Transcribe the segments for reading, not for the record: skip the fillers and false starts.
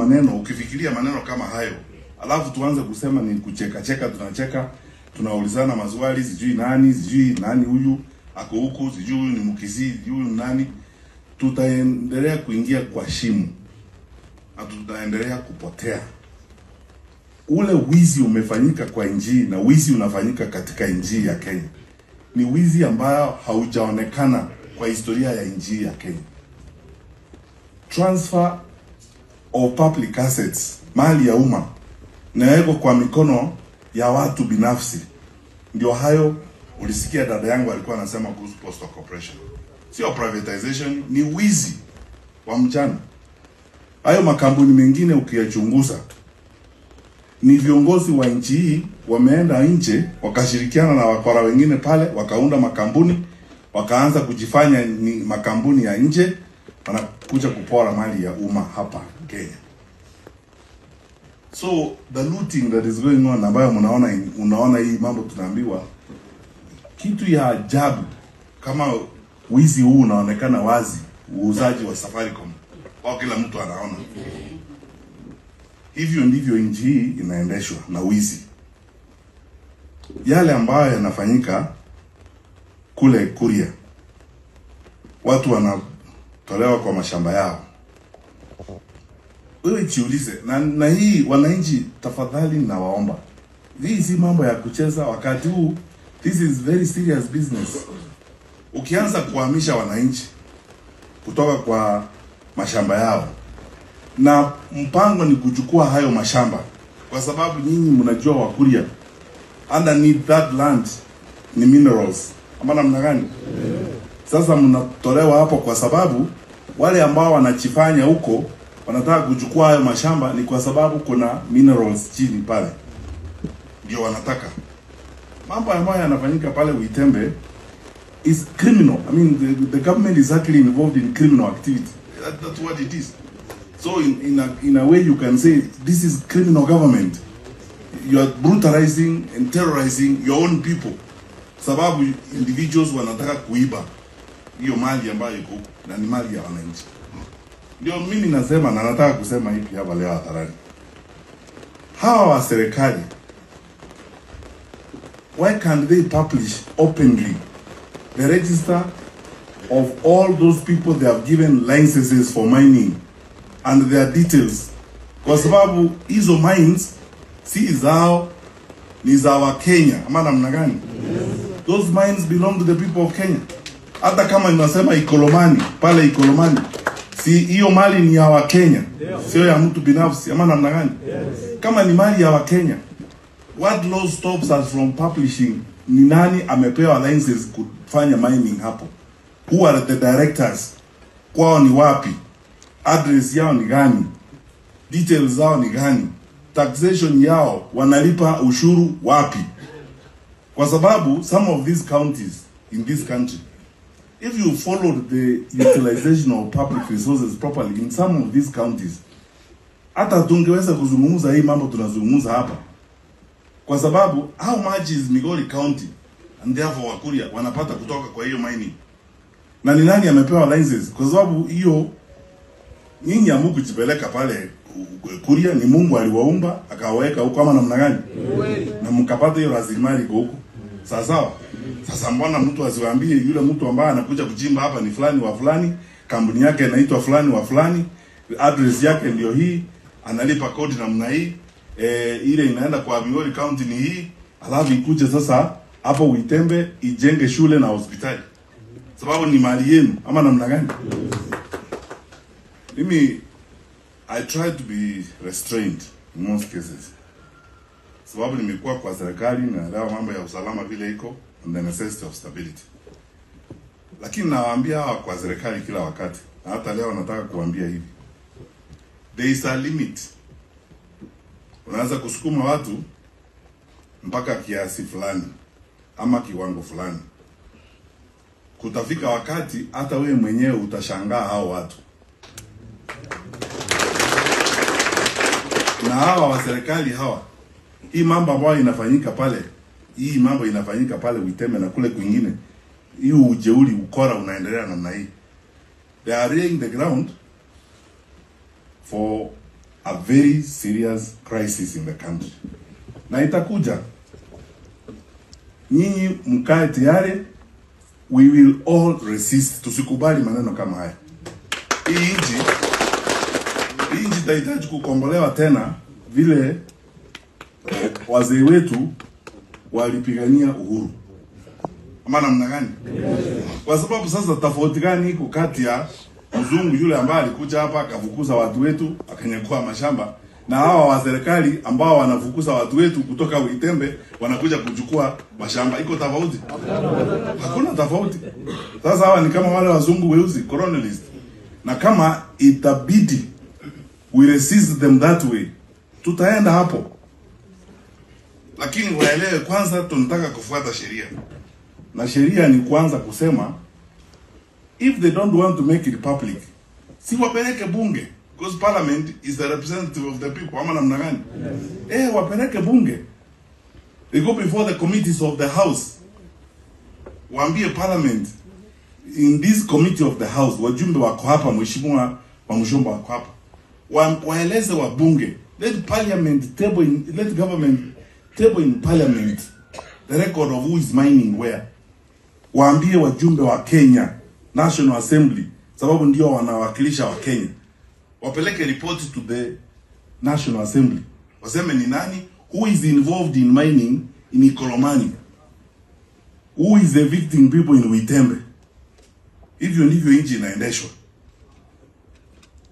maneno, ukifikiria maneno kama hayo, alafu tuanze kusema ni kucheka cheka, tunacheka, tunaulizana maswali, sijui nani huyu ako huku, sijui huyu ni Mkisii, sijui huyu nani, tutaendelea kuingia kwa shimo na tutaendelea kupotea. Ule wizi umefanyika kwa nchi na wizi unafanyika katika nchi ya Kenya ni wizi ambayo haujaonekana kwa historia ya nchi ya Kenya. Transfer of public assets, mali ya umma, inawekwa kwa mikono ya watu binafsi. Ndio hayo ulisikia dada yangu alikuwa anasema kuhusu Postal Corporation. Sio privatization, ni wizi wa mchana. Hayo makampuni mengine ukiyachunguza, ni viongozi wa nchi hii wameenda nje wakashirikiana na wakora wengine pale, wakaunda makampuni, wakaanza kujifanya ni makampuni ya nje, wanakuja kupora mali ya umma hapa Kenya. So the looting that is going on, ambayo unaona hii mambo tunaambiwa, kitu ya ajabu kama wizi huu unaonekana wazi, uuzaji wa Safaricom, kwa kila mtu anaona. Hivyo ndivyo nchi hii inaendeshwa na wizi. Yale ambayo yanafanyika kule Kuria, watu wanatolewa kwa mashamba yao. Wewe jiulize, na hii wananchi tafadhali nawaomba, hii si mambo ya kucheza wakati huu. This is very serious business. Ukianza kuhamisha wananchi kutoka kwa mashamba yao, na mpango ni kuchukua hayo mashamba, kwa sababu nyinyi mnajua Wakuria, underneath that land ni minerals, ama namna gani? Sasa mnatolewa hapo kwa sababu wale ambao wanachifanya huko wanataka kuchukua hayo mashamba ni kwa sababu kuna minerals chini pale, ndio wanataka. Mambo ambayo yanafanyika pale Uitembe is criminal. I mean, the government is actually involved in criminal activity. That's what it is. So in a way you can say this is criminal government. You are brutalizing and terrorizing your own people. Sababu individuals wanataka kuiba hiyo mali ambayo iko huko na ni mali ya wananchi. Ndio mimi nasema na nataka kusema hivi hapa leo hadharani. Hawa wa serikali, why can't they publish openly the register of all those people they have given licenses for mining and their details? Kwa sababu hizo mines si zao, ni za wa Kenya, ama namna gani? Those mines belong to the people of Kenya. Hata kama inasema Ikolomani, pale Ikolomani, si hiyo mali ni ya wa Kenya, sio ya mtu binafsi, ama namna gani? Kama ni mali ya wa Kenya, what law stops us from publishing ni nani amepewa licenses kufanya mining hapo? Who are the directors? Kwao ni wapi? Address yao ni gani? Details zao ni gani? Taxation yao, wanalipa ushuru wapi? Kwa sababu some of these counties in this country, if you followed the utilization of public resources properly in some of these counties, hata tungeweza kuzungumza hii mambo tunazungumza hapa. Kwa sababu how much is Migori County and therefore Wakuria wanapata kutoka kwa hiyo mining? Na ni nani amepewa licenses? Kwa sababu hiyo nyinyi hamkujipeleka pale Kuria, ni Mungu aliwaumba akawaweka huko, ama namna gani? Na mkapata hiyo rasilimali iko huko. Sawa sawa. Sasa mbona mtu asiwaambie yule mtu ambaye anakuja kuchimba hapa ni fulani wa fulani, kampuni yake inaitwa fulani wa fulani, address yake ndio hii, analipa kodi namna hii, ile inaenda kwa Migori County ni hii, alafu ikuje sasa hapo Uitembe ijenge shule na hospitali. Sababu ni mali yenu, ama namna gani? Mimi I try to be restrained in most cases. Sababu nimekuwa kwa serikali na naelewa mambo ya usalama vile iko and the necessity of stability. Lakini nawaambia hawa kwa serikali kila wakati, na hata leo nataka kuambia hivi. There is a limit. Unaanza kusukuma watu mpaka kiasi fulani ama kiwango fulani. Kutafika wakati hata wewe mwenyewe utashangaa hao watu. Na hawa wa serikali hawa, hii mambo ambayo inafanyika pale, hii mambo inafanyika pale Uitembe na kule kwingine, hii ujeuri ukora unaendelea namna hii. They are laying the ground for a very serious crisis in the country. Na itakuja. Nyinyi mkae tayari, we will all resist. Tusikubali maneno kama haya. Hii nchi itahitaji kukombolewa tena vile wazee wetu walipigania uhuru. Ama namna gani? Kwa sababu sasa tofauti gani iko kati ya mzungu yule ambaye alikuja hapa akafukuza watu wetu akanyakua mashamba na hawa wa serikali ambao wanafukuza watu wetu kutoka Uitembe wanakuja kuchukua mashamba? Iko tofauti? Hakuna tofauti. Sasa hawa ni kama wale wazungu weusi, colonialist. Na kama itabidi we resist them that way, tutaenda hapo. Lakini waelewe kwanza tunataka kufuata sheria. Na sheria ni kwanza kusema if they don't want to make it public, si wapeleke bunge, because parliament is the representative of the people. Ama namna gani? Yes. Wapeleke bunge. They go before the committees of the house. Waambie parliament, in this committee of the house, wajumbe wako hapa, mheshimiwa wa Mshomba wako hapa. Waeleze wabunge. Let parliament table in, let government table in parliament the record of who is mining where. Waambie wajumbe wa Kenya National Assembly, sababu ndio wanawakilisha wa Kenya. Wapeleke report to the National Assembly. Waseme ni nani who is involved in mining in Ikolomani, who is evicting people in Uitembe. Hivyo ndivyo nchi inaendeshwa.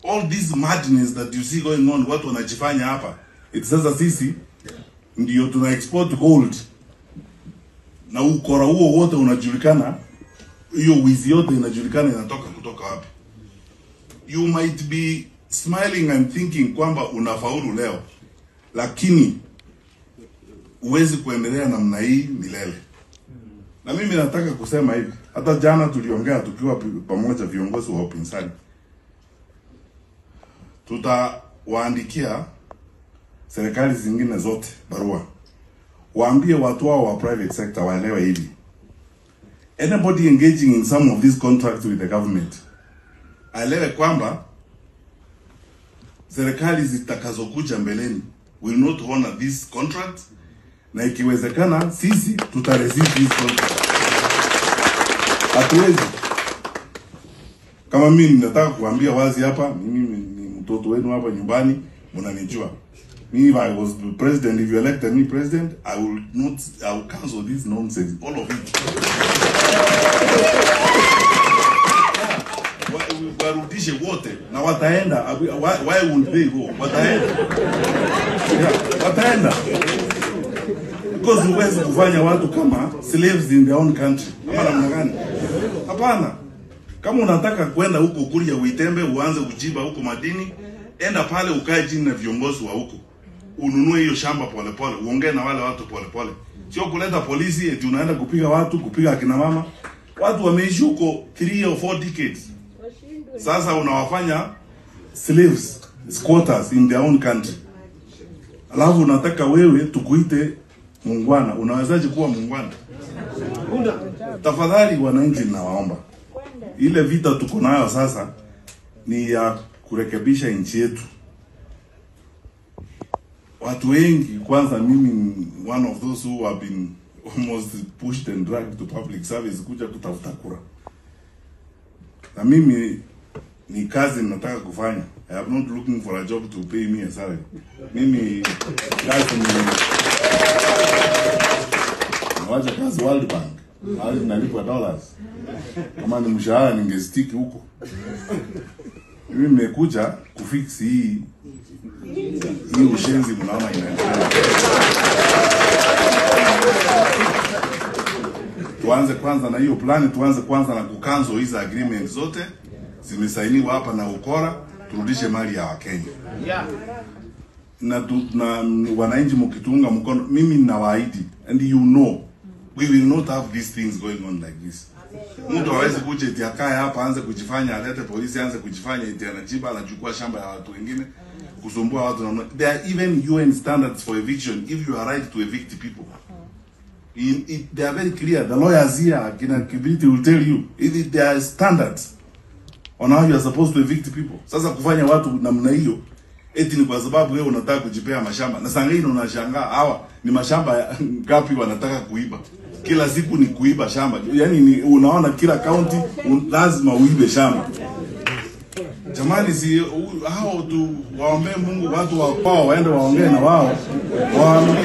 All this madness that you see going on, watu wanajifanya hapa. It's sasa sisi ndio tuna export gold. Na ukora huo wote unajulikana, hiyo wizi yote inajulikana inatoka kutoka wapi. You might be smiling and thinking kwamba unafaulu leo, lakini huwezi kuendelea namna hii milele. Na mimi nataka kusema hivi, hata jana tuliongea tukiwa pamoja viongozi wa upinzani. Tutawaandikia serikali zingine zote barua. Waambie watu wao wa private sector waelewe hivi. Anybody engaging in some of these contracts with the government, aelewe kwamba serikali zitakazokuja mbeleni will not honor this contract, na ikiwezekana sisi tutaresist this contract. Hatuwezi. Kama mimi nataka kuambia wazi hapa, mimi ni mtoto wenu hapa nyumbani, mnanijua. Me, if I was the president, if you elected me president, I will cancel this nonsense, all of it. Warudishe wote na wataenda. Why would they go? Wataenda. Yeah, wataenda. Because huwezi kufanya watu kama slaves in their own country. Kama namna gani? Hapana. Kama unataka kwenda huko Kuria Uitembe uanze kujiba huko madini, enda pale ukae chini na viongozi wa huko. Ununue hiyo shamba pole pole, uongee na wale watu pole pole. Sio kuleta polisi eti unaenda kupiga watu, kupiga akina mama. Watu wameishi huko 3 or 4 decades. Sasa unawafanya slaves, squatters in their own country. Alafu unataka wewe tukuite muungwana. Unawezaje kuwa muungwana? Tafadhali wananchi ninawaomba. Ile vita tuko nayo sasa ni ya kurekebisha nchi yetu. Watu wengi, kwanza mimi one of those who have been almost pushed and dragged to public service kuja kutafuta kura. Na mimi ni kazi nataka kufanya. I am not looking for a job to pay me a salary. Mimi kazi ni nawacha kazi World Bank. Hali nalipwa dollars. Kama ni mshahara ningestiki huko. Mimi nimekuja kufix hii ushenzi mnaona inaendelea. Tuanze kwanza na hiyo plan, tuanze kwanza na kukanzo hizo agreement zote zimesainiwa hapa na ukora, turudishe mali ya Wakenya. Na wananchi mkitunga mkono, mimi ninawaahidi, and you know we will not have these things going on like this. Mtu hawezi kuja eti akae hapa aanze kujifanya, alete polisi aanze kujifanya eti anajiba, anachukua shamba ya watu wengine, kusumbua watu namna. There are even UN standards for eviction if you are right to evict people. They are very clear. The lawyers here, Akina Kibiriti will tell you, there are standards on how you are supposed to evict people. Sasa kufanya watu namna hiyo, Eti ni kwa sababu wewe unataka kujipea mashamba. Na saa ingine unashangaa hawa ni mashamba ngapi wanataka kuiba. Kila siku ni kuiba shamba. Yaani ni unaona kila county lazima uibe shamba. Jamani, si hao tu waombee Mungu watu wa kwao waende waongee na wao. Waambie